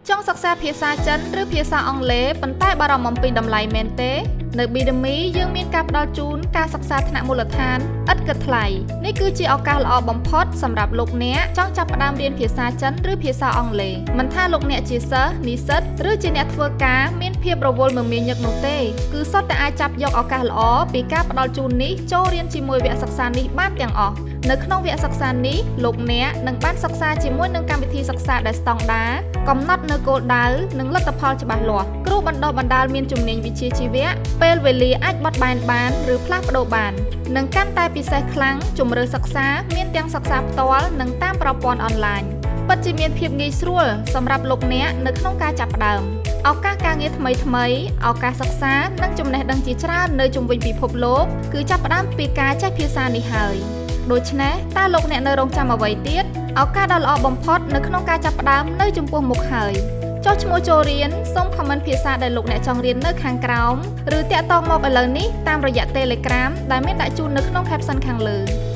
ចង់សិក្សាភាសាចិនឬភាសាអង់គ្លេសប៉ុន្តែបារម្ភអំពីតម្លៃមែនទេ នៅ Bidemy យើងមានការផ្ដល់ជូនការសិក្សាថ្នាក់មូលដ្ឋានឥតគិតថ្លៃនេះគឺជាឱកាសល្អបំផុតសម្រាប់លោកអ្នកចង់ចាប់ផ្ដើមរៀនភាសាចិនឬភាសាអង់គ្លេសមិនថាលោកអ្នកជាសិស្សនិស្សិតឬជាអ្នកធ្វើការមានភាពរវល់មមាញឹកនោះទេគឺសុទ្ធតែអាចចាប់យកឱកាសល្អពីការផ្ដល់ជូននេះចូលរៀនជាមួយវគ្គសិក្សានេះបានទាំងអស់នៅក្នុងវគ្គសិក្សានេះលោកអ្នកនឹងបានសិក្សាជាមួយនឹងកម្មវិធីសិក្សាដែលស្តង់ដារកំណត់នៅគោលដៅនិងលទ្ធផលច្បាស់លាស់គ្រូបណ្ដុះបណ្ដាលមានជំនាញវិជ្ជាជីវៈពេលវេលាអាចបត់បែនបានឬផ្លាស់ប្ដូរបាននិងកាន់តែពិសេសខ្លាំងជម្រើសសិក្សាមានទាំងសិក្សាផ្ទាល់និងតាមប្រព័ន្ធអនឡាញពិតជាមានភាពងាយស្រួលសម្រាប់លោកអ្នកនៅក្នុងការចាប់ផ្ដើមឱកាសការងារថ្មីៗឱកាសសិក្សានិងចំណេះដឹងជាច្រើននៅជុំវិញពិភពលោកគឺចាប់ផ្ដើមពីការចេះភាសានេះហើយដូច្នេះតើលោកអ្នកនៅរងចាំអ្វីទៀតឱកាសដ៏ល្អបំផុតនៅក្នុងការចាប់ផ្ដើមនៅចំពោះមុខហើយចុះឈ្មោះចូលរៀនសូម comment ភាសាដែលលោកអ្នកចង់រៀននៅខាងក្រោមឬតាក់ទងមកឥឡូវនេះតាមរយៈ Telegram ដែលមានដាក់ជូននៅក្នុង caption ខាងលើ។